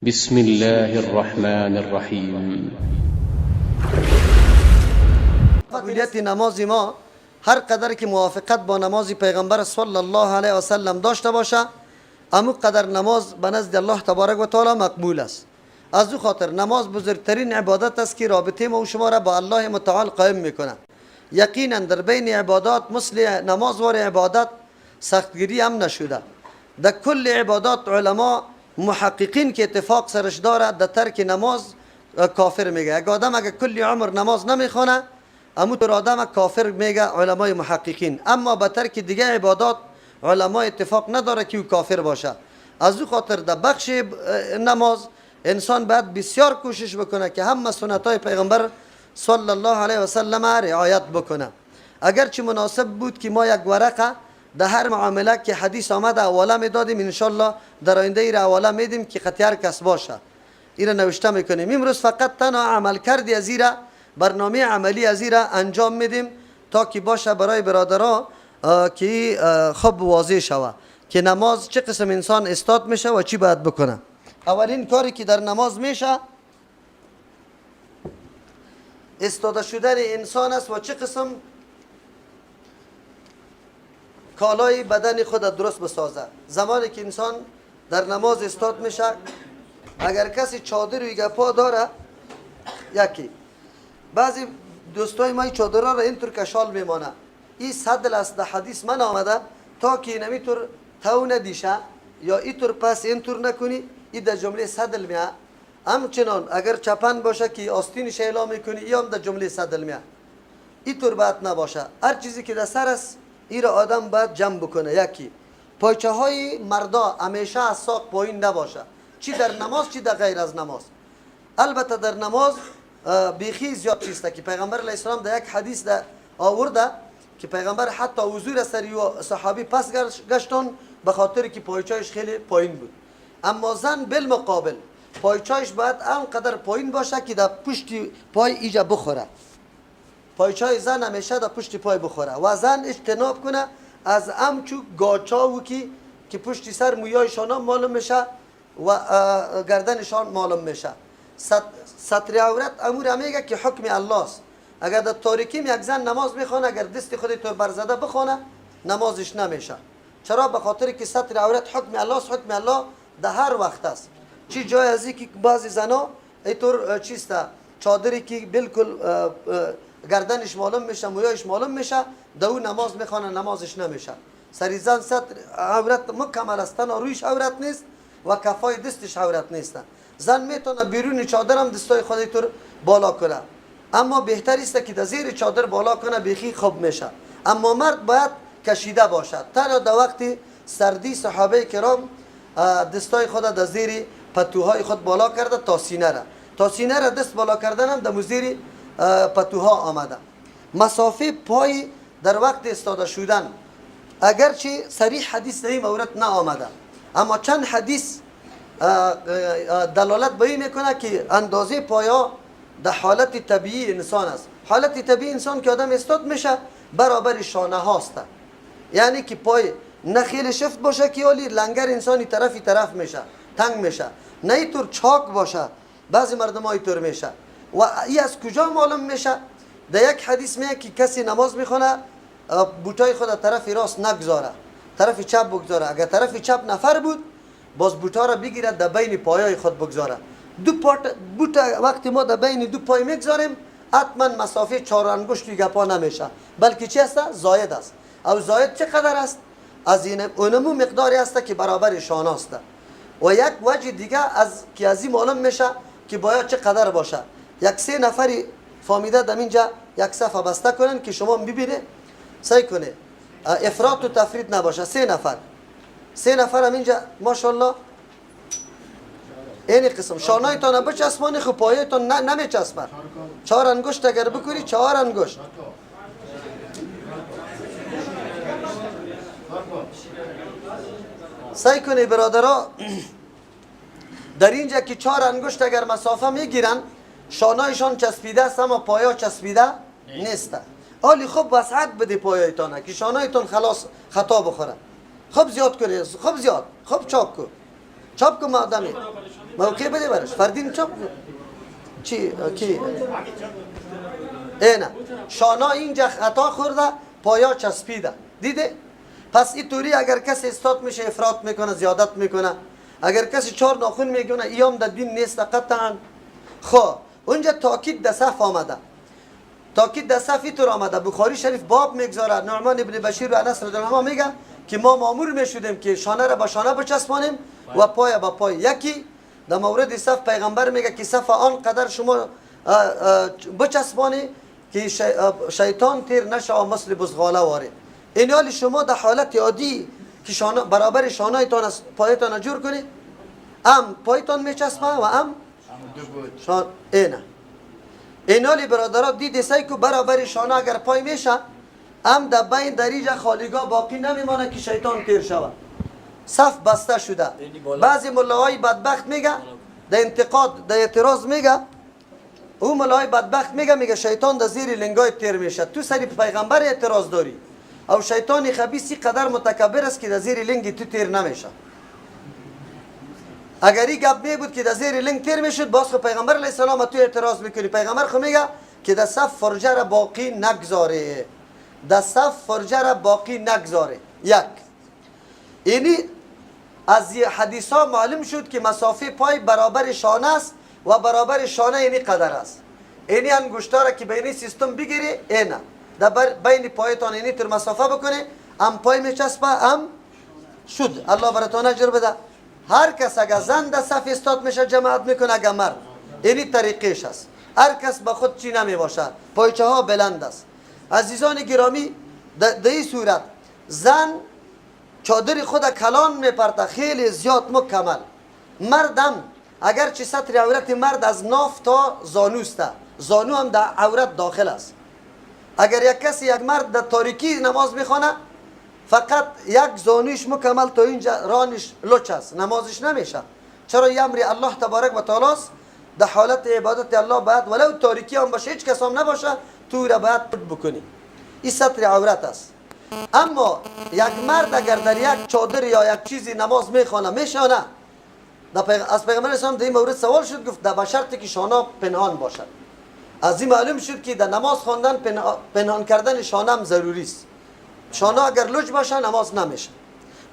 بسم الله الرحمن الرحیم. قبولیت نماز ما هر قدر که موافقت با نماز پیغمبر صلی الله علیه و سلم داشته باشه، امو قدر نماز به نزد الله تبارک و تعالی مقبول است. از او خاطر نماز بزرگترین عبادت است که رابطه ما و شما را با الله متعال قائم میکنه. یقینا در بین عبادات مثل نماز وار عبادت سختگیری هم نشده. در کل عبادات علما محققین که اتفاق سرش داره، در ترک نماز کافر میگه. اگه آدم اگه کلی عمر نماز نمیخونه، امو طور آدم کافر میگه علمای محققین. اما به ترک دیگه عبادات علما اتفاق نداره که او کافر باشه. از او خاطر در بخش نماز انسان باید بسیار کوشش بکنه که همه سنت های پیغمبر صلی الله علیه و سلم رعایت بکنه. اگرچه مناسب بود که ما یک ورقه در هر معامله که حدیث آمده حواله میدادیم، انشالله در آینده ای را حواله میدیم که خطی هر کس باشه ایره نوشته میکنیم. امروز فقط تنها عمل کردی از ایره، برنامه عملی از ایره انجام میدیم تا که باشه برای برادرها که خب واضح شوه که نماز چه قسم انسان استاد میشه و چی باید بکنه. اولین کاری که در نماز میشه استاده شدن انسان است و چه قسم کالای بدن خود درست بسازه. زمانی که انسان در نماز استاد میشه، اگر کسی چادر و گپا داره، یکی بعضی دوستای ما چادرها را اینطور کشال میمانه، این سدل است. در حدیث من آمده تا که نمیطور تو ندیشه یا اینطور پس اینطور نکنی، این در جمله سدل میه. همچنان اگر چپن باشه که آستینش اعلام میکنی، ای هم در جمله سدل میه. اینطور باید نباشه. هر چیزی که در سر است ای را آدم باید جمع بکنه. یکی پایچه های مردا همیشه از ساق پایین نباشه، چی در نماز چی در غیر از نماز. البته در نماز بیخی زیاد چیسته که پیغمبر علیه السلام در یک حدیث در آورده که پیغمبر حتی حضور سری و صحابی پس گشتان به خاطر که پایچایش خیلی پایین بود. اما زن بالمقابل پایچایش باید انقدر پایین باشه که در پشت پای ایجا بخوره. پایچای زن همیشه در پشت پای بخوره و زن اجتناب کنه از امچو گاچاو که پشت سر مویایشان معلوم میشه و گردنشان معلوم میشه. ستر عورت امور میگه که حکم الله است. اگر در تاریکی یک زن نماز میخوانه، اگر دست خود تو برزده بخوانه نمازش نمیشه. چرا؟ به خاطر که ستر عورت حکم الله است. حکم الله در هر وقت است. چی جای از که بعضی زنا اینطور چیسته چادری که بالکل گردنش معلوم میشه، مویایش معلوم میشه، در نماز میخوانه نمازش نمیشه. سری زن ستر عورت مکمل است، تنها رویش عورت نیست و کفای دستش عورت نیست. زن میتونه بیرون چادر هم دستای خود طور بالا کنه، اما بهتر است که در زیر چادر بالا کنه، بیخی خوب میشه. اما مرد باید کشیده باشد. تنها در وقت سردی صحابه کرام دستای خود در زیر پتوهای خود بالا کرده تا سینه را، تا سینه را دست بالا کردن هم در زیر پتوها آمده. مسافه پای در وقت استاده شدن اگرچه صریح حدیث در این مورد نه آمده، اما چند حدیث دلالت به این میکنه که اندازه پایا در حالت طبیعی انسان است. حالت طبیعی انسان که آدم استاد میشه برابر شانه هاست، یعنی که پای نه خیلی شفت باشه که ولی لنگر انسانی طرفی طرف میشه تنگ میشه، نه اینطور چاک باشه، بعضی مردم ها اینطور میشه. و ای از کجا معلوم میشه؟ در یک حدیث میگه که کسی نماز میخونه بوتای خود طرف راست نگذاره، طرف چپ بگذاره. اگر طرف چپ نفر بود باز بوتا را بگیرد در بین پایای خود بگذاره. دو پات بوتا وقتی ما در بین دو پای میگذاریم حتما مسافه چهار انگشت گپا نمیشه، بلکه چی است؟ زاید است. او زاید چقدر است؟ از این اونمو مقداری است که برابر شانه است. و یک وجه دیگه از که از این معلوم میشه که باید چقدر باشه. یک سه نفری فامیده در اینجا یک صفحه بسته کنن که شما ببینه، سعی کنه افراط و تفرید نباشه. سه نفر هم اینجا ماشاءالله این قسم شانایتان بچسبانی، خب پایتان نمیچسبه. چهار انگشت اگر بکنی، چهار انگشت سعی کنی برادرها در اینجا که چهار انگشت اگر مسافه میگیرن شانایشان چسبیده است اما پایا چسبیده نیست. حالی خوب وسعت بده پایایتان که شانایتان خلاص خطا بخوره. خوب زیاد کنی، خوب زیاد، خوب چاپ کو، چاپ کو مادمی. موقع بده برش فردین چاپ چی کی اینه شانه اینجا خطا خورده، پایا چسبیده، دیده؟ پس اینطوری اگر کسی استاد میشه افراط میکنه، زیادت میکنه. اگر کسی چهار ناخن میکنه، ایام در دین نیست قطعا. خب اونجا تاکید در صف آمده، تاکید در صف اینطور آمده. بخاری شریف باب میگذاره، نعمان ابن بشیر و انس رضی الله عنه میگه که ما مامور میشدیم که شانه را به شانه بچسبانیم و پای به پای. یکی در مورد صف پیغمبر میگه که صف آنقدر شما بچسبانی که شیطان تیر نشه و مثل بزغاله واره. این حال شما در حالت عادی که شانه برابر شانه‌تان از پایتان جور کنی، ام پایتان میچسبه و ام شان اینه. این حال برادرها دید سعی کو برابر شانه اگر پای میشه، ام در بین دریجه خالیگاه باقی نمیمانه که شیطان تیر شود. صف بسته شده. بعضی ملاهای بدبخت میگه در انتقاد، در اعتراض میگه، او ملاهای بدبخت میگه، میگه شیطان در زیر لنگای تیر میشه. تو سری پیغمبر اعتراض داری، او شیطان خبیثی قدر متکبر است که در زیر لنگ تو تیر نمیشه. اگر این گپ می بود که در زیر لنگ تیر میشد، باز خو پیغمبر علیه السلام تو اعتراض میکنی. پیغمبر خو میگه که در صف فرجه را باقی نگذاره، در صف فرجه را باقی نگذاره. یک اینی از حدیث ها معلوم شد که مسافه پای برابر شانه است و برابر شانه اینی قدر است. اینی انگشتا را که به اینی سیستم بگیری، اینه در بین پایتان اینی تر مسافه بکنی، هم پای میچسبه هم شد. الله براتون اجر بده. هر کس اگر زن در صف استاد میشه جماعت میکنه، اگر مرد اینی طریقش است. هر کس به خود چی نمی باشه، پایچه ها بلند است. عزیزان گرامی، در این صورت زن چادر خود کلان میپرته خیلی زیاد مکمل. مردم اگرچه ستر عورت مرد از ناف تا زانوست، زانو هم در عورت داخل است. اگر یک کسی، یک مرد در تاریکی نماز میخوانه، فقط یک زانوش مکمل تا اینجا رانش لچ است، نمازش نمیشه. چرا؟ یه امر الله تبارک و تعالی است. در حالت عبادت الله باید ولو تاریکی هم باشه، هیچ کس هم نباشه، تو را باید پت بکنی. این ستر عورت است. اما یک مرد اگر در یک چادر یا یک چیزی نماز میخوانه، میشانه، از پیغمبر اسلام در این مورد سوال شد، گفت در به شرطی که شانه پنهان باشد. از این معلوم شد که در نماز خواندن پنهان کردن شانه هم ضروری است. شانه اگر لج باشه نماز نمیشه.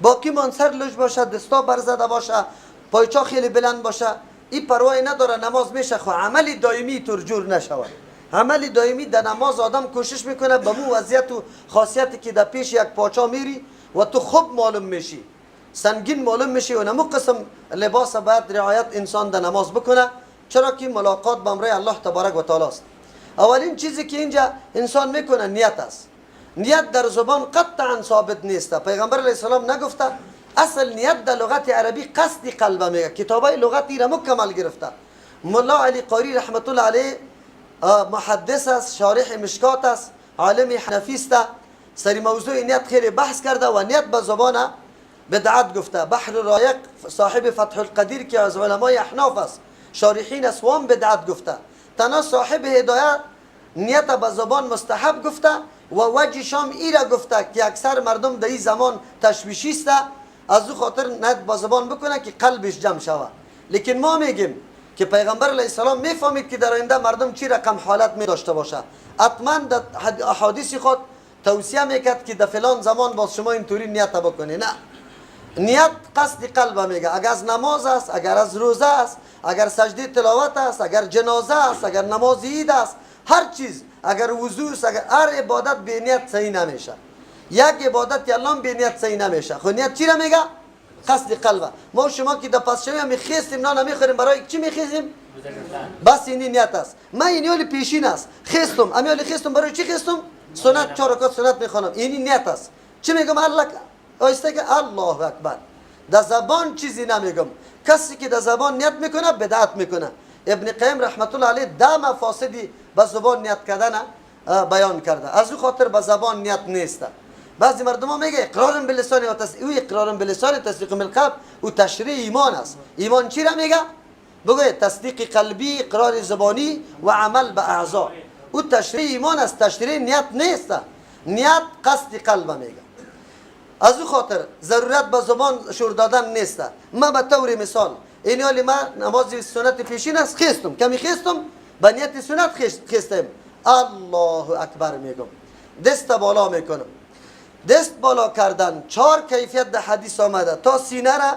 باقی مان سر لج باشه، دستا برزده باشه، پایچا خیلی بلند باشه، این پروای نداره، نماز میشه. خو عمل دائمی تور جور نشود. عمل دائمی در نماز آدم کوشش میکنه به مو وضعیت و خاصیتی که در پیش یک پاچا میری و تو خوب معلوم میشی، سنگین معلوم میشی و نمو قسم لباس باید رعایت انسان در نماز بکنه، چرا که ملاقات با امرای الله تبارک و تعالی است. اولین چیزی که اینجا انسان میکنه نیت است. نیت در زبان قطعا ثابت نیست. پیغمبر علیه السلام نگفته. اصل نیت در لغت عربی قصد قلب میگه. کتابای لغتی را مکمل گرفته. ملا علی قاری رحمت الله علیه محدث است، شارح مشکات است، عالم حنفی است. سری موضوع نیت خیلی بحث کرده و نیت به زبان بدعت گفته. بحر رایق صاحب فتح القدیر که از علمای احناف است، شارحین اسوام بدعت گفته. تنها صاحب هدایت نیت به زبان مستحب گفته و وجه شام ای را گفته که اکثر مردم در این زمان تشویشی است، از او خاطر نیت با زبان بکنه که قلبش جمع شود. لیکن ما میگیم که پیغمبر علیه السلام میفهمید که در آینده مردم چی رقم حالت می داشته باشه. حتما در احادیث خود توصیه میکرد که در فلان زمان باز شما اینطوری نیت بکنی. نه، نیت قصد قلب میگه. اگر از نماز است، اگر از روزه است، اگر سجده تلاوت است، اگر جنازه است، اگر نماز عید است، هر چیز، اگر وضو است، اگر هر عبادت به نیت صحیح نمیشه. یک عبادت الله به نیت صحیح نمیشه. خو نیت چی را میگه؟ قصد قلب. ما شما که در پس شوی میخیستیم، نه نمیخوریم، برای چی میخیزیم؟ بس این نیت است. من این یالی پیشین است، خیستم، امیالی خیستم، برای چی خیستم؟ سنت، چهار رکعت سنت میخوانم. این نیت است. چی میگم؟ الله آیسته که الله اکبر. در زبان چیزی نمیگم. کسی که در زبان نیت میکنه بدعت میکنه. ابن قیم رحمت الله علیه ده مفاسدی به زبان نیت کردن بیان کرده. از او خاطر به زبان نیت نیست. بعضی مردم ها میگه اقرار باللسان و تصدیق، او اقرار باللسان تصدیق بالقلب او تشریع ایمان است. ایمان چی را میگه؟ بگه تصدیق قلبی، اقرار زبانی و عمل به اعضا. او تشریع ایمان است، تشریع نیت نیست. نیت قصد قلب میگه. از او خاطر ضرورت به زبان شور دادن نیست. ما به طور مثال این حالی ما نماز سنت پیشین است، خستم کمی خستم، به نیت سنت خستم، الله اکبر میگم، دست بالا میکنم. دست بالا کردن چهار کیفیت در حدیث آمده: تا سینه را،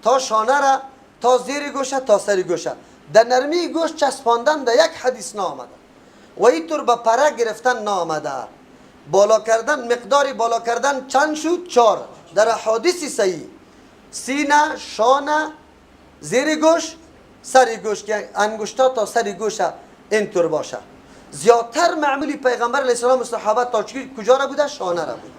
تا شانه را، تا زیر گوشه، تا سر گوشه. در نرمی گوش چسباندن در یک حدیث نامده و اینطور به پره گرفتن نامده. بالا کردن، مقدار بالا کردن چند شد؟ چهار در حدیث صحیح: سینه، شانه، زیر گوش، سر گوش، که انگشتا تا سر گوش اینطور باشه. زیادتر معمولی پیغمبر علیه السلام و صحابه تا کجا را بوده؟ شانه را بوده.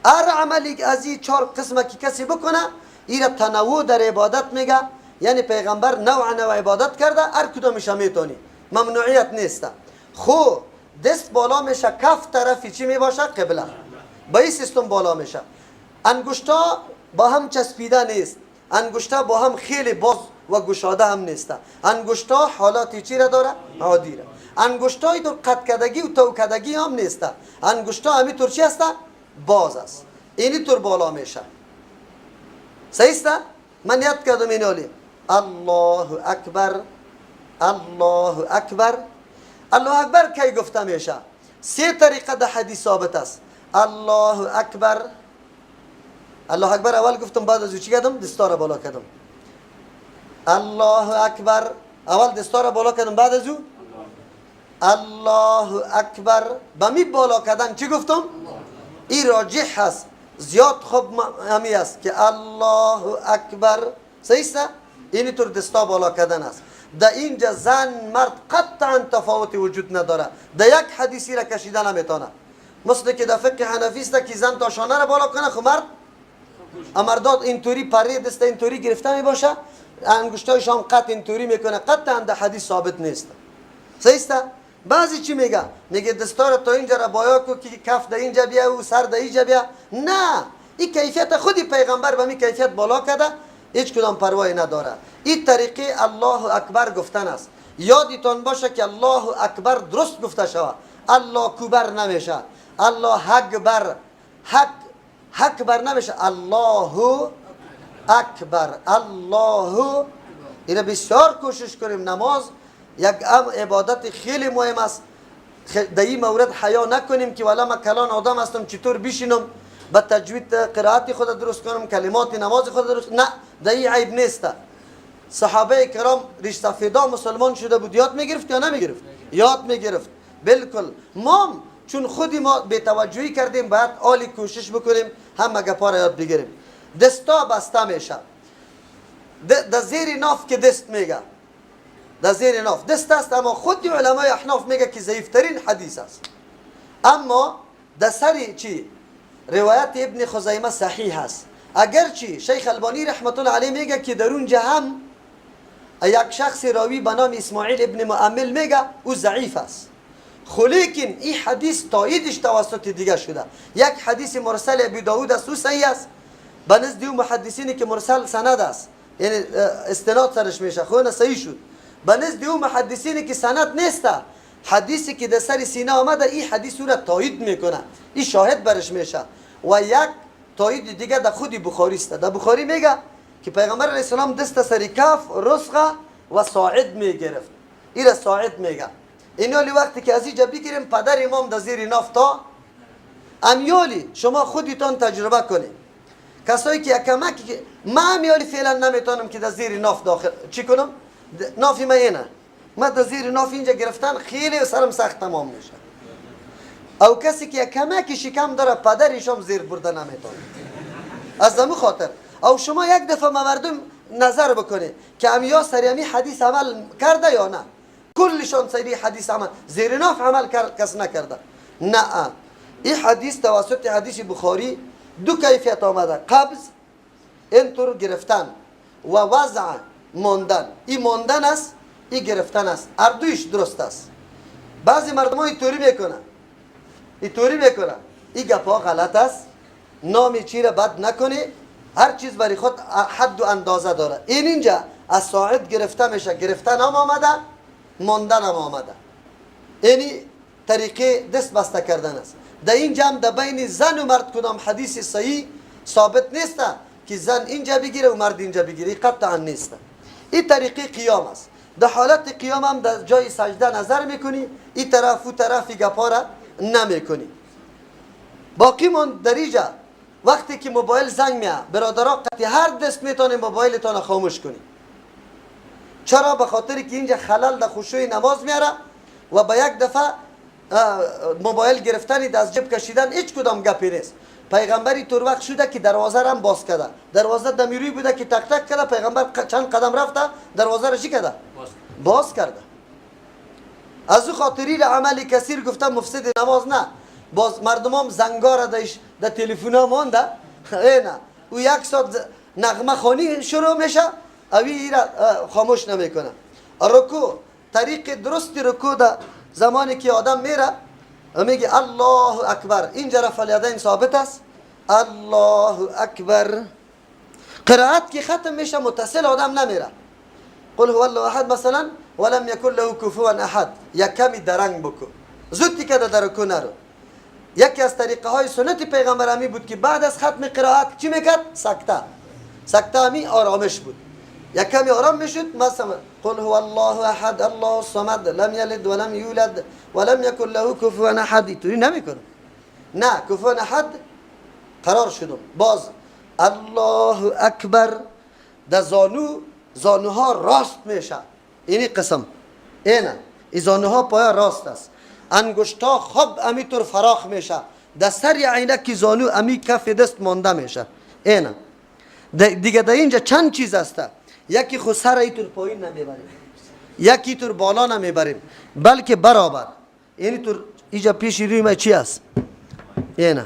هر عملی از این چهار قسمه که کسی بکنه، این را تنوع در عبادت میگه. یعنی پیغمبر نوع نوع عبادت کرده، هر کدامش میتونی، ممنوعیت نیست. خو دست بالا میشه، کف طرفی چی میباشه؟ قبله. با این سیستم بالا میشه. انگشتا با هم چسبیده نیست، انگشتا با هم خیلی باز و گشاده هم نیست. انگشتا حالات چی را داره؟ عادی را. انگشتای در قد کدگی و تو کدگی هم نیست. انگشتا همینطور چی هست؟ باز است. اینی طور بالا میشه. صحیح است؟ من یاد کردم این حالی. الله اکبر، الله اکبر. الله اکبر کی گفته میشه؟ سه طریقه در حدیث ثابت است. الله اکبر، الله اکبر اول گفتم، بعد از او چی کردم؟ دستار بالا کردم. الله اکبر اول دستار بالا کردم، بعد از او الله اکبر. به می بالا کردن چی گفتم؟ این راجح هست، زیاد خوب همی است که الله اکبر. صحیح است؟ اینی طور دستا بالا کردن است. در اینجا زن مرد قطعا تفاوتی وجود نداره. در یک حدیثی را کشیده نمیتونه. مثل که در فقه حنفی است که زن تا شانه را بالا کنه، خب مرد مرداد اینطوری پره دست اینطوری گرفته می باشه، انگشتایش هم قط اینطوری میکنه. قطعا در حدیث ثابت نیست. صحیح است؟ بعضی چی میگه؟ میگه دستار تا اینجا را بایا کو که کف در اینجا بیا و سر در اینجا بیا. نه، این کیفیت خودی پیغمبر به می کیفیت بالا کرده، هیچ کدام پروای نداره. این طریقه الله اکبر گفتن است. یادتان باشه که الله اکبر درست گفته شود، الله کبر نمیشه، الله اکبر، حق حق بر نمیشه، الله اکبر، الله. اینا بسیار کوشش کنیم. نماز یک عبادت خیلی مهم است. در این مورد حیا نکنیم که والا من کلان آدم هستم، چطور بشینم به تجوید قرائت خود درست کنم، کلمات نماز خود درست. نه، در این عیب نیست. صحابه کرام ریش سفیدا مسلمان شده بود، یاد میگرفت یا نمیگرفت؟ یاد میگرفت بالکل. ما چون خودی ما بی توجهی کردیم، باید عالی کوشش بکنیم هم گپا را یاد بگیریم. دستا بسته میشه در زیر ناف که دست میگه، در زیر ناف دست است، اما خود علمای احناف میگه که ضعیفترین حدیث است. اما در سر چی روایت ابن خزیمه صحیح است. اگرچه شیخ البانی رحمت الله علیه میگه که در اونجا هم یک شخص راوی به نام اسماعیل ابن مؤمل میگه او ضعیف است، خو لیکن این حدیث تاییدش توسط دیگه شده. یک حدیث مرسل ابی داود است، او صحیح است. به نزد او محدثینی که مرسل سند است، یعنی استناد سرش میشه، خو نه صحیح شد. به نزد او محدثینی که سند نیست، حدیثی که در سر سینه آمده این حدیث او را تایید میکنه، این شاهد برش میشه. و یک تایید دیگه در خود بخاری است. در بخاری میگه که پیغمبر علیه السلام دست سر کف، رسغه و ساعد میگرفت. این را ساعد میگه. این حالی وقتی که از اینجا بگیریم پدر امام در زیر ناف تا امیالی شما خودتان تجربه کنید. کسایی که کمک که من امیالی فعلا نمیتونم که در زیر ناف داخل چی کنم، نافی من اینه، من در زیر ناف اینجا گرفتن خیلی سرم سخت تمام میشه. او کسی که کمکی شکم داره پدرش هم زیر برده نمیتونه. از همون خاطر او شما یک دفعه مردم نظر بکنه که امیا سری امی حدیث عمل کرده یا نه. کلشان سری حدیث عمل زیر ناف عمل کس نکرده. نه، این حدیث توسط حدیث بخاری دو کیفیت آمده: قبض اینطور گرفتن و وضع ماندن. این ماندن است، این گرفتن است، هر دویش درست است. بعضی مردم ها اینطوری میکنن، اینطوری میکنن. این گپا غلط است. نام چی را بد نکنی، هر چیز برای خود حد و اندازه داره. این اینجا از ساعد گرفته میشه، گرفتن هم آمده، ماندن هم آمده. یعنی طریقه دست بسته کردن است. در اینجا هم در بین زن و مرد کدام حدیث صحیح ثابت نیست که زن اینجا بگیره و مرد اینجا بگیره، قطعا نیست. این طریقه قیام است. در حالت قیام هم در جای سجده نظر میکنی، این طرف و طرف گپا را نمیکنی. باقی من در اینجا وقتی که موبایل زنگ میاد، برادرها قطعی هر دست میتونه موبایلتان خاموش کنی. چرا؟ به خاطر که اینجا خلل در خشوع نماز میاره و به یک دفعه موبایل گرفتن از جیب کشیدن هیچ کدام گپی نیست. پیغمبری طور وقت شده که دروازه را هم باز کرده، دروازه دمیروی بوده که تک تک کرده، پیغمبر چند قدم رفته دروازه را چی کرده؟ باز کرده. از او خاطری را عمل کثیر گفته مفسد نماز نه. باز مردمام زنگار دایش در تلفن ها مانده، ای نه او یک ساعت نغمه خوانی شروع میشه، اوی را خاموش نمیکنه. رکوع، طریق درست رکوع در زمانی که آدم میره میگه الله اکبر، اینجا رفع الیدین ثابت است، الله اکبر. قرائت که ختم میشه متصل آدم نمیره، قل هو الله احد مثلا ولم یکن له کفوا احد، یک کمی درنگ بکو، زود که در رکوع نرو. یکی از طریقه های سنت پیغمبر امی بود که بعد از ختم قرائت چی میکرد؟ سکته. سکته امی آرامش بود، یک کمی آرام میشد. مثلا قل هو الله احد الله الصمد لم یلد ولم یولد ولم یکن له کفوا احد، توی نمیکنه، نه کفوا احد قرار شدم. باز الله اکبر، در زانو، زانوها راست میشه، اینی قسم اینه، این زانوها پایا راست است، انگشتا خوب امی طور فراخ میشه، در سر عینک زانو امی کف دست مانده میشه. اینه دیگه در اینجا چند چیز است. یکی خود سر ایطور پایین نمیبریم، یکی طور بالا نمیبریم، بلکه برابر. اینی طور اینجا پیش روی ما چی است؟ اینه،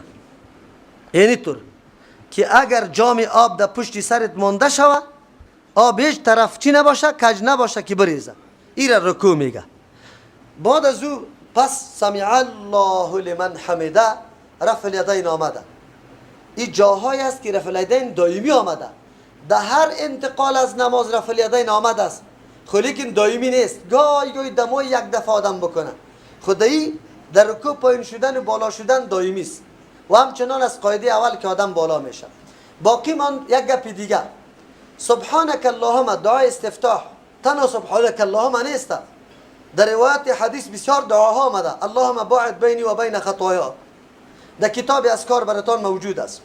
اینی طور که اگر جام آب در پشت سرت مانده شوه، آب هیچ طرف چی نباشه، کج نباشه که بریزه، ایره رکوع میگه. بعد از او پس سمع الله لمن حمده، رفع الیدین آمده. این جاهایی است که رفع الیدین دائمی آمده، در هر انتقال از نماز رفع الیدین آمده است، خو لیکن دائمی نیست. گاهی گاهی دمای یک دفعه آدم بکنه، خدایی در رکوع پایین شدن و بالا شدن دائمی است و همچنان از قاعده اول که آدم بالا میشه. باقی من یک گپ دیگه، سبحانك اللهم دعای استفتاح تنها سبحانك اللهم نیست. در روایت حدیث بسیار دعاها آمده، اللهم باعد بینی و بین خطایا، در کتاب اذکار براتان موجود است.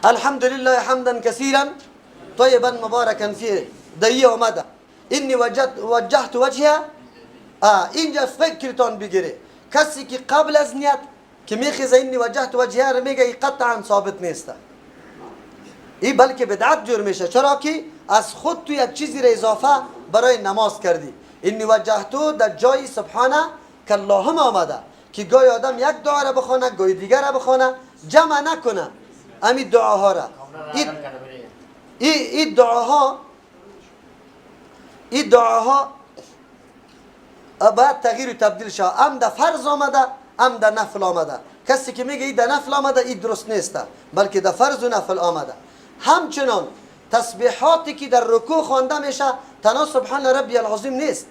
الحمد لله حمدا کثیرا طیبا مبارکا فیه، دایی آمده. انی وجهت وجهه، اینجا فکرتان بگیره کسی که قبل از نیت که میخیزه انی وجهت وجهه رو میگه، قطعا ثابت نیست، ای بلکه بدعت جور میشه. چرا که از خود تو یک چیزی را اضافه برای نماز کردی. انی وجهتو در جای سبحانه که اللهم آمده که گاهی آدم یک دعا را بخوانه، گاهی دیگر را بخوانه، جمع نکنه امی دعاها را. ای دعاها، ای دعاها باید تغییر و تبدیل شود، ام در فرض آمده ام در نفل آمده. کسی که میگه ای در نفل آمده ای درست نیست، بلکه در فرض و نفل آمده. همچنان تسبیحاتی که در رکوع خوانده میشه تنها سبحان ربی العظیم نیست،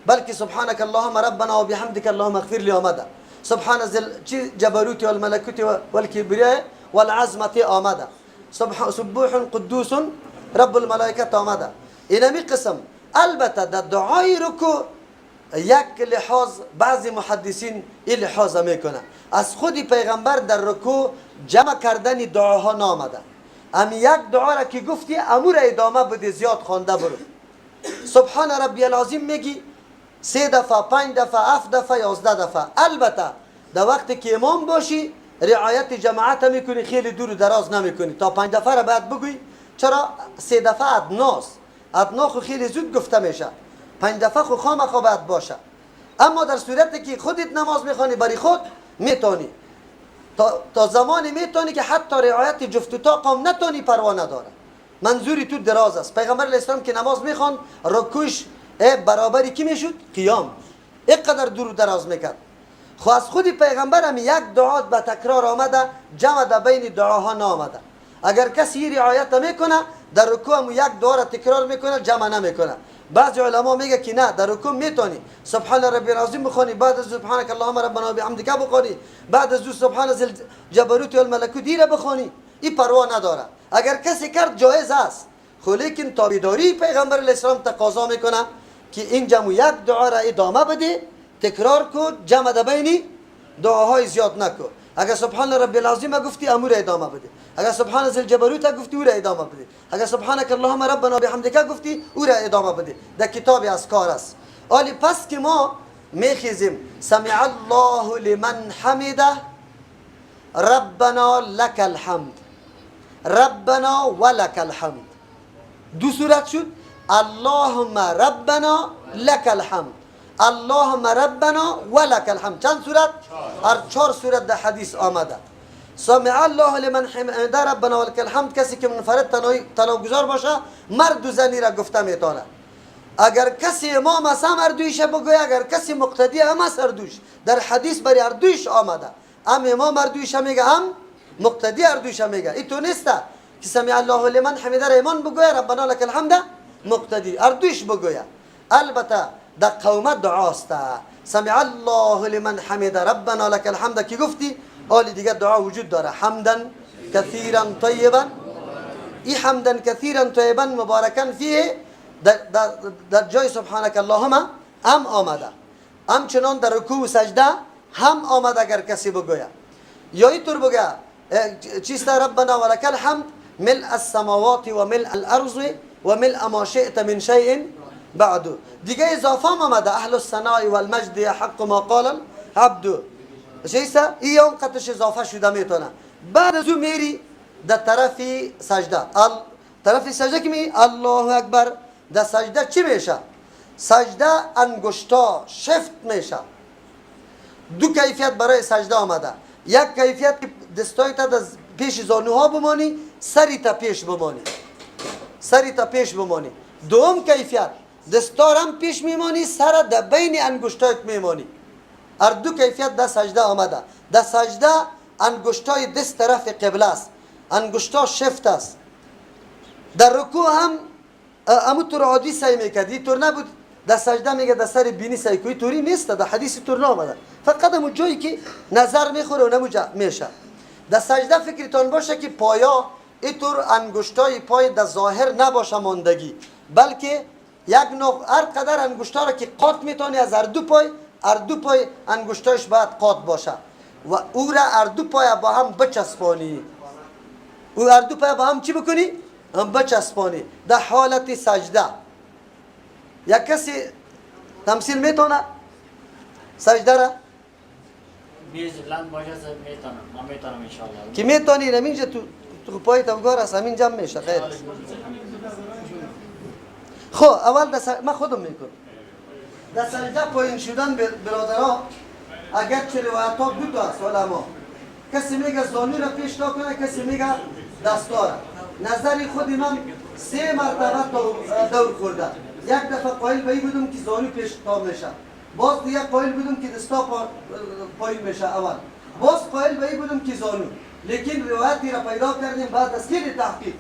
بلکه سبحانك اللهم ربنا و بحمدك اللهم اغفر لی آمده، سبحان ذل جبروت والملکوت والکبریاء والعظمت آمده، سبوح قدوس رب الملائکه آمده. اینمی قسم. البته در دعای رکوع یک لحاظ بعضی محدثین این لحاظ میکنه، از خود پیغمبر در رکوع جمع کردن دعاها نامده، امی یک دعا را که گفتی امور ادامه بده، زیاد خوانده برو. سبحان ربی العظیم میگی 3 دفعه، 5 دفعه، 7 دفعه، 11 دفعه. البته در وقتی که امام باشی رعایت جماعت میکنی، خیلی دور و دراز نمیکنی، تا 5 دفعه را باید بگویی. چرا 3 دفعه ادناست، ادنا خو خیلی زود گفته میشه، 5 دفعه خو خامخا باید باشه. اما در صورتی که خودت نماز میخوانی برای خود میتونی تا زمانی میتونی که حتی رعایت جفت و طاق هم نتونی، پروا نداره، منظوری تو دراز است. پیغمبر علیه السلام که نماز میخوان رکوعش برابری کی میشد؟ قیام، اینقدر دور و دراز میکرد. خو از خود پیغمبر هم یک دعا به تکرار آمده، جمع در بین دعاها نامده. اگر کسی رعایت میکنه در رکوع هم یک دعا را تکرار میکنه، جمع نمیکنه. بعضی علما میگه که نه، در رکوع میتونی سبحان ربی العظیم بخونی، بعد از سبحانك اللهم ربنا و بحمدک بخونی، بعد از سبحان ذی الجبروت والملکوت را بخونی، این پروا نداره. اگر کسی کرد جایز است، خو لیکن تابعداری پیغمبر علیه السلام تقاضا میکنه که این جمع یک دعا را ادامه بده، تکرار کو، جمع ده بینی دعاهای زیاد نکو. اگر سبحان ربی العظیم گفتی امور ادامه بده، اگر سبحان ذی الجبروت گفتی او را ادامه بده، اگر سبحانك اللهم ربنا بحمدک گفتی او را ادامه بده. در کتاب اذکار است. آلی پس که ما میخیزیم سمع الله لمن حمده ربنا لك الحمد، ربنا ولك الحمد، دو صورت شد. اللهم ربنا لك الحمد، اللهم ربنا ولك الحمد. چند صورت؟ هر چهار صورت در حدیث آمده. سمع الله لمن حمده ربنا ولك الحمد، کسی که منفرد تنها باشه مرد و زنی را گفته میتونه. اگر کسی امام است هم اردویش بگوی، اگر کسی مقتدی هم است اردویش. در حدیث برای اردویش آمده، هم امام اردویش میگه هم مقتدی اردویش میگه. این تو نیست که سمع الله لمن حمده را امام بگوی ربنا لك الحمد مقتدی اردویش بگوی. البته در قومت دعاست. سمع الله لمن حمده ربنا لك الحمد که گفتی آلی دیگه دعا وجود داره. حمدا کثیرا طیبا، ای حمدا کثیرا طیبا مبارکا فیه در جای سبحانك اللهم هم آمده، همچنان در رکوع و سجده هم آمده اگر کسی بگوید. یا اینطور بگه چیست؟ ربنا ولک الحمد ملء السماوات و ملء الارض و ملء ما شئت من شیء بعد. دیگه اضافه هم آمده اهل الثناء والمجد حق ما قال العبد. چیست؟ این هم قطش اضافه شده میتونه. بعد از او میری در طرف سجده، طرف سجده که می الله اکبر، در سجده چی میشه؟ سجده انگشتا شفت میشه. دو کیفیت برای سجده آمده. یک کیفیت که دستای تا پیش زانوها بمانی، سری تا پیش بمانی، سری تا پیش بمانی. دوم کیفیت دستارم پیش میمانی، سر در بین انگشتایت میمانی. هر دو کیفیت در سجده آمده. در سجده انگشتای دست طرف قبله است، انگشتا شفت است. در رکوع هم امو طور عادی سعی میکرد، این طور نبود. در سجده میگه در سر بینی سعی کوی، طوری نیست، در حدیث طور نامده. فقط امو جایی که نظر میخوره و نمو میشه. در سجده فکرتان باشه که پایا اینطور انگشتای پای در ظاهر نباشه ماندگی، بلکه یک نوع هر قدر انگشتا را که قات میتونی از هر دو پای، هر دو پای انگشتایش باید قات باشه و او را هر دو پای با هم بچسبانی. او هر دو پای با هم چی بکنی؟ هم بچسبانی در حالت سجده. یک کسی تمثیل میتونه سجده را؟ میز بلند باشه میتونم، من میتونم انشالله. که میتونی همینجا تو پای توگار است، همین جمع میشه خیر. خب اول من خودم میکنم. در سجده پایین شدن برادرها، اگر چه روایت ها دو تا است علما، کسی میگه زانو را پیش تا کنه، کسی میگه دستاره. نظر خود من سه مرتبه تا دور خورده. یک دفعه قائل به این بودم که زانو پیش تا میشه، باز دیگه قائل بودم که دستا پایین میشه اول، باز قائل به این بودم که زانو. لیکن روایتی را پیدا کردیم بعد از خیلی تحقیق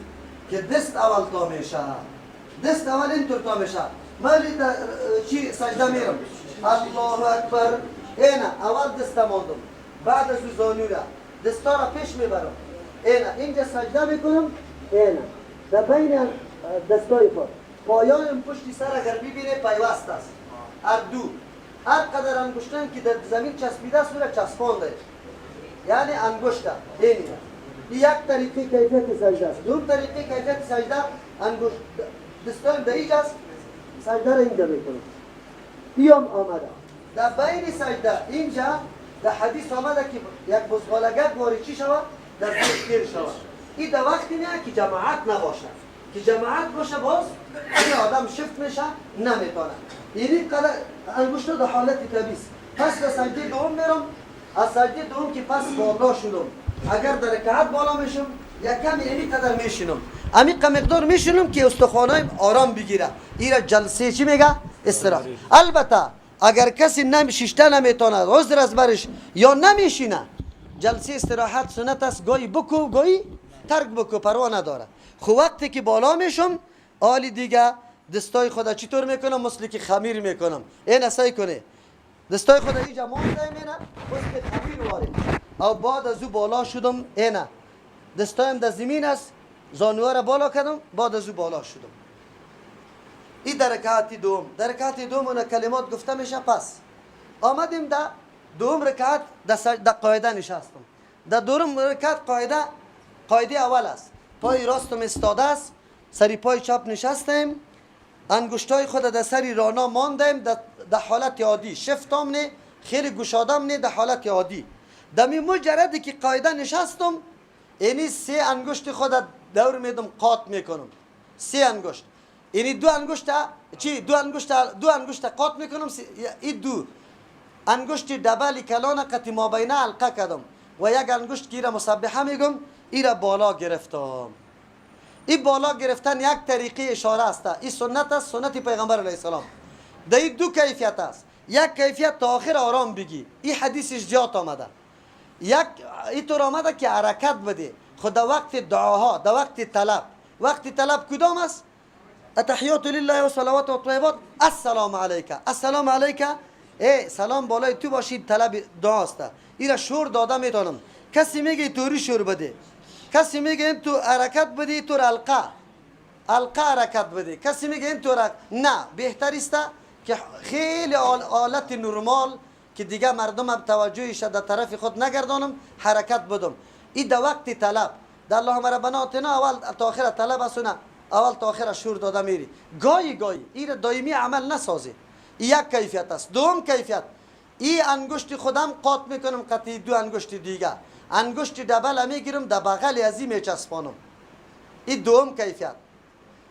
که دست اول تا میشه، دست اول اینطور تا میشه. من چی سجده میرم الله اکبر، اینا اول دست ماندم، بعد از زانو را دستا را پیش میبرم، اینا اینجا سجده میکنم، اینا در بین دستای خود پایان پشتی سر اگر ببینه پیوست است. هر دو هر قدر انگشتان که در زمین چسبیده است را چسبانده، یعنی انگشت اینه. یک طریقه کیفیت سجده است. دوم طریقه کیفیت سجده انگشت دستان در اینجا است، سجده را اینجا میکنم. ایام آمده در بین سجده اینجا در حدیث آمده که یک بزغالگک وارد چی شود؟ در زیر تیر شود. این در وقتی نه که جماعت نباشه، که جماعت باشه باز این آدم شفت میشه نمیتونه. یعنی قدر انگشت در حالت طبیعی. پس در سجده دوم میرم، از سجده دوم که پس بالا شدم، اگر در رکعت بالا میشم یک کم یعنی قدر میشینم، امی مقدار میشینم که استخوانای آرام بگیره. ایرا جلسه چی میگه؟ استراحت. البته اگر کسی نمیشیشته نمیتونه، عذر از برش یا نمیشینه، جلسه استراحت سنت است، گاهی بکو گاهی ترک بکو، پروا نداره. خو وقتی که بالا میشم آلی دیگه دستای خدا چطور میکنم؟ مثل که خمیر میکنم. این سعی کنه دستای خدا اینجا مانده اینه مثل خمیر واره. او بعد از او بالا شدم، اینه دستایم در زمین است، زانوها را بالا کردم، بعد از او بالا شدم. این در رکعت دوم، در رکعت دوم اون کلمات گفته میشه. پس آمدیم در دوم رکعت، در قاعده نشستم. در دوم رکعت قاعده، قاعده اول است. پای راستم استاده است، سری پای چپ نشستیم، انگشتای خود در سری رانا ماندیم در حالت عادی، شفتم نه، خیلی گشادم نه، در حالت عادی. دمی مجردی که قاعده نشستم، اینی سه انگشت خود دور میدم، قات میکنم. سه انگشت، اینی دو انگشت چی، دو انگشت، دو انگشت قات میکنم. این دو انگشت دبل کلان قطی مابینه حلقه کردم و یک انگشت که ایره مسبحه میگم، ایره بالا گرفتم. این بالا گرفتن یک طریقه اشاره است. این سنت است، سنت پیغمبر علیه السلام. در این دو کیفیت است. یک کیفیت تا آخر آرام بگی، این حدیثش زیاد آمده. یک اینطور آمده که حرکت بده خود در وقت دعاها، در وقت طلب. وقت طلب کدام است؟ التحیات لله و صلوات و طیبات، السلام علیک، السلام علیک، ای سلام بالای تو باشید، طلب دعا است. ایرا شور داده میتونم. کسی میگه توری شور بده، کسی میگه این تو حرکت بده، تو حلقه حلقه حرکت بده، کسی میگه این تو نه. بهتر است که خیلی حالت نرمال که دیگه مردم هم توجهش در طرف خود نگردانم، حرکت بدم. این در وقت طلب، در اللهم ربنا آتنا اول تا آخر طلب است، نه اول تا آخر شور داده میری. گاهی گاهی این دائمی عمل نسازی. یک کیفیت است. دوم کیفیت، این انگشت خودم قات میکنم قطعی دو انگشت دیگه، انگشت دبل میگیرم در بغل ازی میچسبانم. این دوم کیفیت.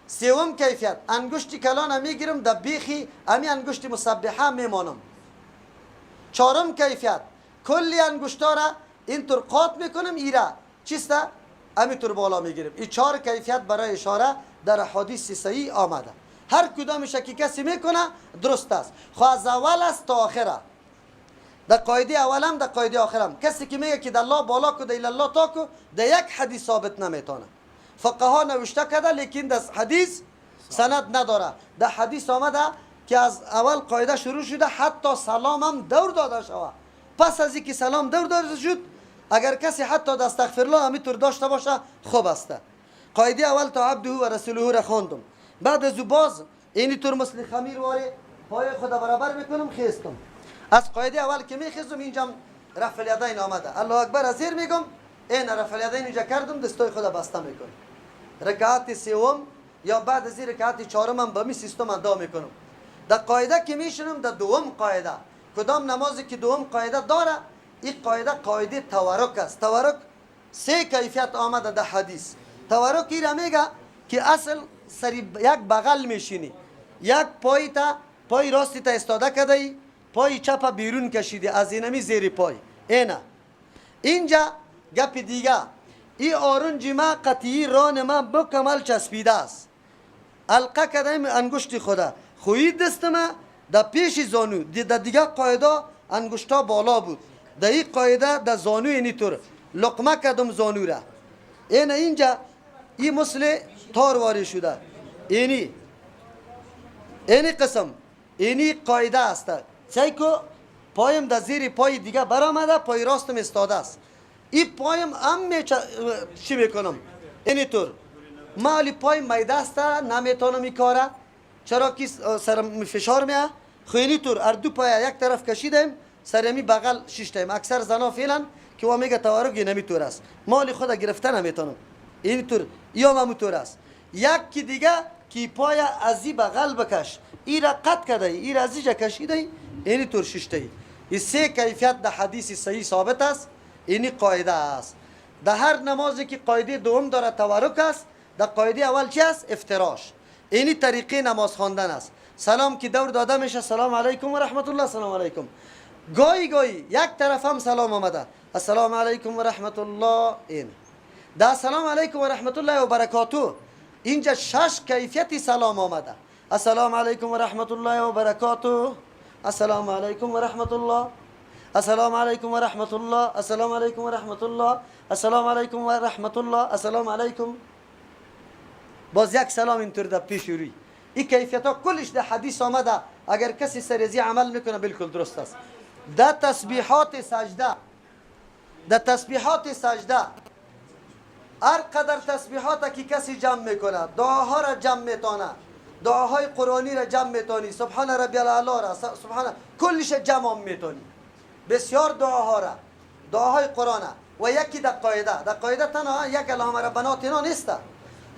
سوم کیفیت، انگشت کلان میگیرم در بیخی امی انگشت مسبحه میمانم. چهارم کیفیت، کلی انگشتا را اینطور قات میکنم، ایره چیسته امی بالا میگیرم. این چهار کیفیت برای اشاره در حدیث صحیح آمده. هر کدامش که کسی میکنه درست است. خو از اول است تا آخره، در قاعده اولم، در قاعده آخرم. کسی که میگه که در الله بالا کو، در الله تا کو، در یک حدیث ثابت نمیتونه. فقها نوشته کرده لیکن در حدیث سند نداره. در حدیث آمده که از اول قاعده شروع شده حتی سلام هم دور داده شوه. پس از اینکه سلام دور داده شد، اگر کسی حتی در استغفر الله همینطور داشته باشه خوب است. قاعده اول تا عبده و رسوله را خواندم. بعد از او باز اینی طور مثل خمیر واری پای خود برابر میکنم، خیستم. از قاعده اول که میخیزم، اینجا رفع الیدین آمده. الله اکبر از زیر میگم، این رفع الیدین اینجا کردم، دستای خود بسته میکنم. رکعت سوم یا بعد از این رکعت چهارم هم به می سیستم ادا میکنم. در قاعده که میشنم، در دوم قاعده، کدام نمازی که دوم قاعده داره، این قاعده قاعده تورک است. تورک سه کیفیت آمده در حدیث. تورک این میگه که اصل سری یک بغل میشینی، یک پای تا پای راستی تا استاده کرده ای، پای چپ بیرون کشیدی از اینمی زیر پای. اینا اینجا گپ دیگه، ای آرنج ما قطعی ران ما بکمل چسبیده است. القه کردیم انگشت خدا خویی دست ما در پیش زانو. در دیگه قاعده انگشتا بالا بود، در این قاعده در زانو اینطور لقمه کردم زانو را. این اینجا این مثل تار واری شده. اینی قسم اینی قاعده است. چای کو پایم در زیر پای دیگه برآمده، پای راستم استاده است. این پایم هم چی میکنم اینطور. ما پای میده است نمیتونم این کاره، چرا که سرم فشار میه. خو اینطور هر دو پای یک طرف کشیدیم، سرمی بغل شیشتیم. اکثر زنا فعلا که وا میگه تورک نمیتور است، مال خود گرفته نمیتونم اینطور یا مموتور است. یک کی دیگه کی پای ازی بغل بکش، ای را قط کرده، ای را ازی کشیده، اینطور شیشته. این سه کیفیت در حدیث صحیح ثابت است. اینی قاعده است. در هر نمازی که قاعده دوم داره تورک است، در قاعده اول چی است؟ افتراش. اینی طریقه نماز خواندن است. سلام که دور داده میشه، سلام علیکم و رحمت الله، سلام علیکم. گاهی گاهی یک طرف هم سلام آمده، السلام علیکم و رحمت الله. این در السلام علیکم و رحمت الله و برکاته اینجا شش کیفیت سلام آمده. السلام علیکم و رحمت الله و برکاته، السلام علیکم و رحمت الله، السلام علیکم و رحمت الله، السلام علیکم و رحمت الله، السلام علیکم و رحمت الله، السلام علیکم. باز یک سلام اینطور در پیش روی. این کیفیت ها کلش در حدیث آمده. اگر کسی سریزی عمل میکنه بالکل درست است. در تسبیحات سجده، در تسبیحات سجده هر قدر تسبیحات که کسی جمع میکنه، دعاها را جمع میتونه، دعاهای قرآنی را جمع میتونی، سبحان ربی الاعلی را، سبحان کلش جمع میتونی، بسیار دعاها را، دعاهای قرآن. و یکی در قاعده، در قاعده تنها یک اللهم ربنا آتنا نیست،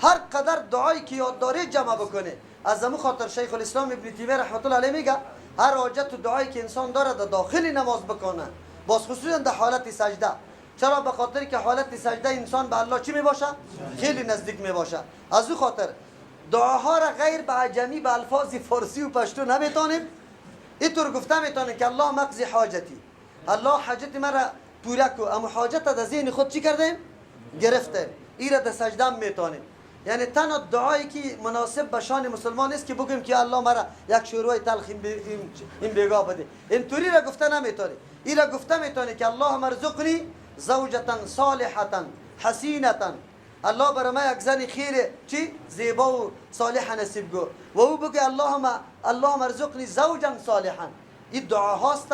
هر قدر دعایی که یاد داری جمع بکنه. از همون خاطر شیخ الاسلام ابن تیمیه رحمت الله علیه میگه هر حاجت و دعایی که انسان داره در داخل نماز بکنه، باز خصوصا در حالت سجده. چرا؟ به خاطر که حالت سجده انسان به الله چی میباشه؟ خیلی نزدیک میباشه. از او خاطر دعاها را غیر به عجمی به الفاظ فارسی و پشتو نمیتونیم اینطور گفته میتونیم که الله مقضی حاجتی، الله حاجت مرا پوره کو، اما حاجت در ذهن خود چی کردیم؟ گرفتیم. این را در سجده میتونیم. یعنی تنها دعایی که مناسب به شان مسلمان نیست که بگیم که الله مرا یک شوروی تلخ این بیگاه بده، اینطوری را گفته نمیتونی. این را گفته میتونی که الله مرزقنی زوجة صالحة حسینة، الله برای ما یک زن خیر چی؟ زیبا و صالح نصیب گو. و او بگه اللهم ارزقنی زوجا صالحا. این دعا هاست،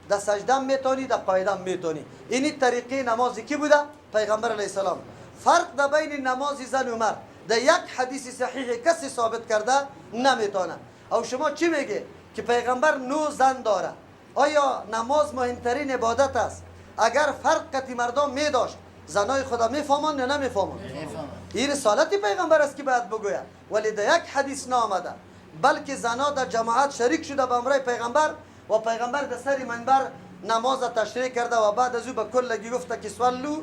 در سجده میتونی، در قاعده میتونی. اینی طریقه نماز کی بوده؟ پیغمبر علیه السلام. فرق در بین نماز زن و مرد در یک حدیث صحیح کسی ثابت کرده نمیتونه. او شما چی میگه که پیغمبر 9 زن داره؟ آیا نماز مهمترین عبادت است؟ اگر فرق قطی مردم میداشت زنای خدا میفهمان یا نمیفهمان؟ این رسالت پیغمبر است که باید بگوید، ولی در یک حدیث نامده، بلکه زنا در جماعت شریک شده به امرای پیغمبر و پیغمبر در سر منبر نماز تشریح کرده و بعد از او به کلگی گفته که صلوا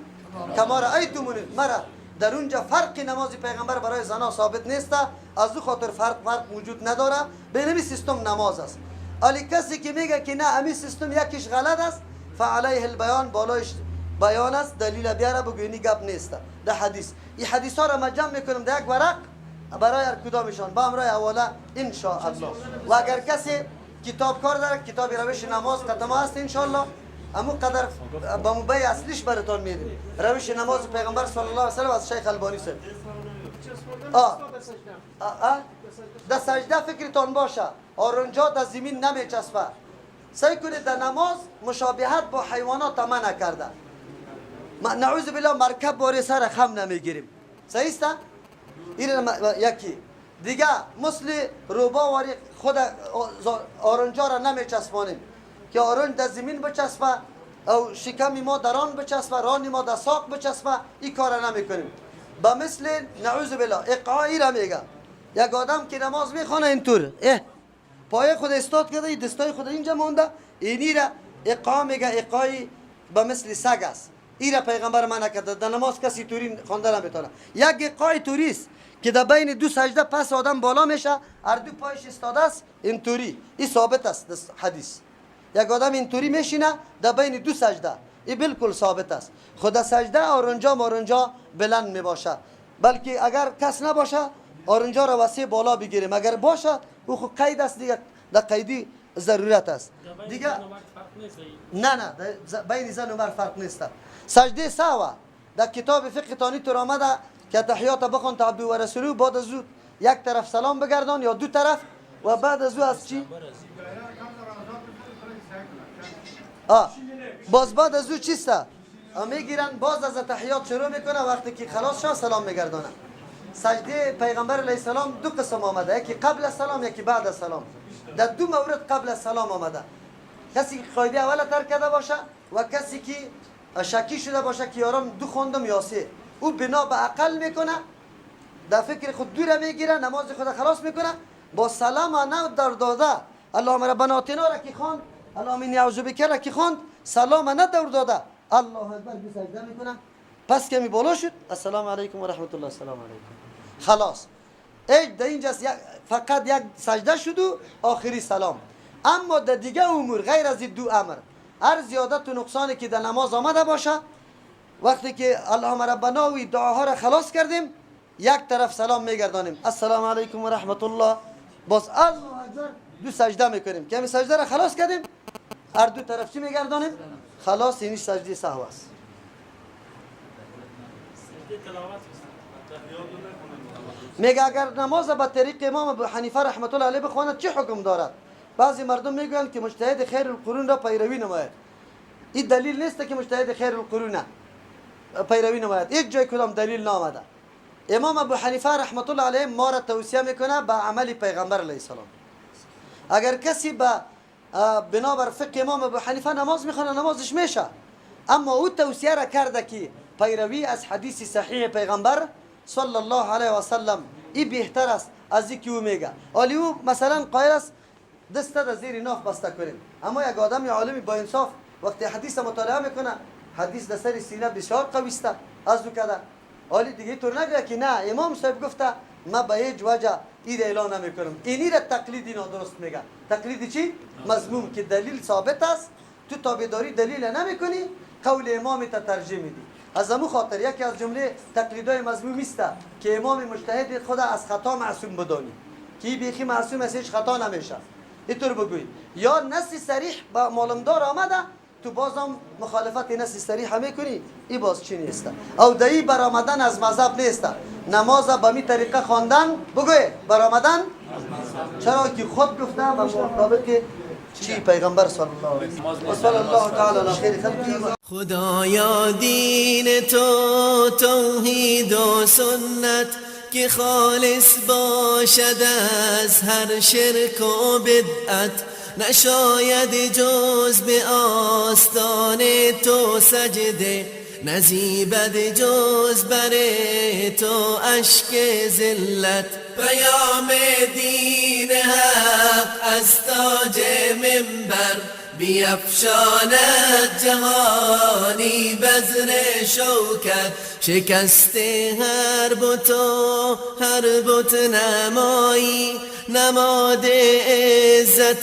کما رأیتمونی. مرا در اونجا فرق نماز پیغمبر برای زنا ثابت نیست، از او خاطر فرق وجود نداره. به نمی سیستم نماز است. ولی کسی که میگه که نه امی سیستم یکیش غلط است، فعلیه البیان، بالایش بیان است، دلیل بیاره بگو اینی گپ نیست در حدیث. این حدیث ها را ما جمع میکنم در یک ورق برای هر کدامشان با امرای حواله ان شاء الله. و اگر کسی کتاب کار داره، کتاب روش نماز قدمه است ان شاء الله، امو قدر با موبای اصلیش براتون میدیم. روش نماز پیغمبر صلی الله علیه و سلم از شیخ البانی صاحب. در سجده فکرتان باشه، آرنجا در زمین نمیچسبه. سعی کنید در نماز مشابهت با حیوانات منع کرده. نعوذ بالله مرکب باره سر خم نمیگیریم. صحیح است؟ این یکی دیگه مثل روبا واری خود آرنجا را نمیچسبانیم که آرنج در زمین بچسبه او شکم ما در آن بچسبه، ران ما در ساق بچسبه، این کار را نمیکنیم. با مثل نعوذ بالله اقعایی را میگه یک آدم که نماز میخوانه اینطور پای خود استاد کرده، دستای خود اینجا مونده، اینی را اقا میگه، اقای به مثل سگ است. این را پیغمبر منع کرده. در نماز کسی توری خوانده نمیتونه. یک اقای توریست که در بین دو سجده پس آدم بالا میشه، هر دو پایش استاده است اینطوری، این ثابت است حدیث. یک آدم اینطوری میشینه در بین دو سجده، این بالکل ثابت است. خود سجده آرنجا مارنجا بلند میباشه، بلکه اگر کس نباشه آرنجا را وسیع بالا بگیریم، اگر باشه او خود قید است دیگه، در قیدی ضرورت است دیگه. نه نه بین زن و مرد فرق نیست. سجده سهو در کتاب فقه تانی تر آمده که تحیات بخوان تا عبد و رسولو، بعد از او یک طرف سلام بگردان یا دو طرف، و بعد از او از چی؟ باز بعد از او چیست؟ میگیرن باز از تحیات شروع میکنه، وقتی که خلاص شد سلام میگردانه. سجده پیغمبر علیه السلام دو قسم آمده، یکی قبل از سلام یکی بعد از سلام. در دو مورد قبل از سلام آمده، کسی که قاعده اول ترک کرده باشه و کسی که شکی شده باشه که یارم دو خوندم یا سه، او بنا به عقل میکنه، در فکر خود دور میگیره، نماز خود خلاص میکنه، با سلام نه در داده اللهم ربنا آتنا را که خواند، اللهم انی اعوذ بک را که خواند، سلام نه دور داده، الله اکبر به سجده میکنه. پس کمی بالا شد، السلام علیکم و رحمت الله، السلام علیکم، خلاص. ای در اینجا فقط یک سجده شد و آخری سلام. اما در دیگه امور غیر از این دو امر، هر زیادت و نقصانی که در نماز آمده باشه، وقتی که اللهم ربنا و دعاها را خلاص کردیم، یک طرف سلام میگردانیم، السلام علیکم و رحمت الله، باز الله اکبر دو سجده میکنیم که همین سجده را خلاص کردیم، هر دو طرف چی میگردانیم؟ خلاص. اینی سجده سهو است. میگه اگر نماز به طریق امام ابو حنیفه رحمت الله علیه بخواند چه حکم دارد؟ بعضی مردم میگویند که مجتهد خیر القرون را پیروی نماید. این دلیل نیست که مجتهد خیر القرون. پیروی نماید. هیچ جای کدام دلیل نامده. امام ابو حنیفه رحمت الله علیه ما را توصیه میکنه به عمل پیغمبر علیه السلام. اگر کسی به بنابر فقه امام ابو حنیفه نماز میخونه نمازش میشه، اما او توصیه را کرده که پیروی از حدیث صحیح پیغمبر صلی الله علیه و سلم ای بهتر است از اینکه او میگه. حالی او مثلا قائل است دست در زیر ناف بسته کنیم، اما یک آدم عالمی با انصاف وقتی حدیث مطالعه میکنه حدیث در سر سینه بسیار قوی است از او کده. حالی دیگه طور نگه که نه امام صاحب گفته ما به هیچ وجه این اعلان نمیکنم. اینی را تقلیدی نادرست میگه. تقلیدی چی؟ مذموم، که دلیل ثابت است تو تابعداری دلیل نمیکنی، قول امام تا ترجیح میدی. از امو خاطر یکی از جمله تقلیدای مذموم است که امام مجتهد خود از خطا معصوم بدانی که بیخی معصوم است، هیچ خطا نمیشه. اینطور بگویی یا نص صریح با معلومدار آمده تو بازم مخالفت نص صریح میکنی، ای باز چی نیست؟ او دایی برآمدن از مذهب نیست. نماز به می طریقه خواندن بگوی برآمدن، چرا که خود گفته و مطابق چی پیغمبر صلی الله علیه و صلی الله تعالی علی خیر خلقه. خدایا دین تو توحید و سنت که خالص باشد از هر شرک و بدعت، نشاید جز به آستان تو سجده، نزیبد جز بر تو اشک ذلت. پیام دین حق از تاج منبر بیفشاند جهانی بذر شوکت، شکست هر بت و هر بت نمایی، نماد عزت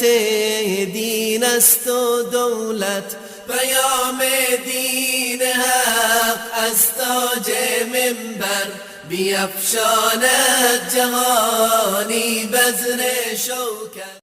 دین است و دولت. پیام دین حق از تاج منبر بیفشاند جهانی بذر شوکت.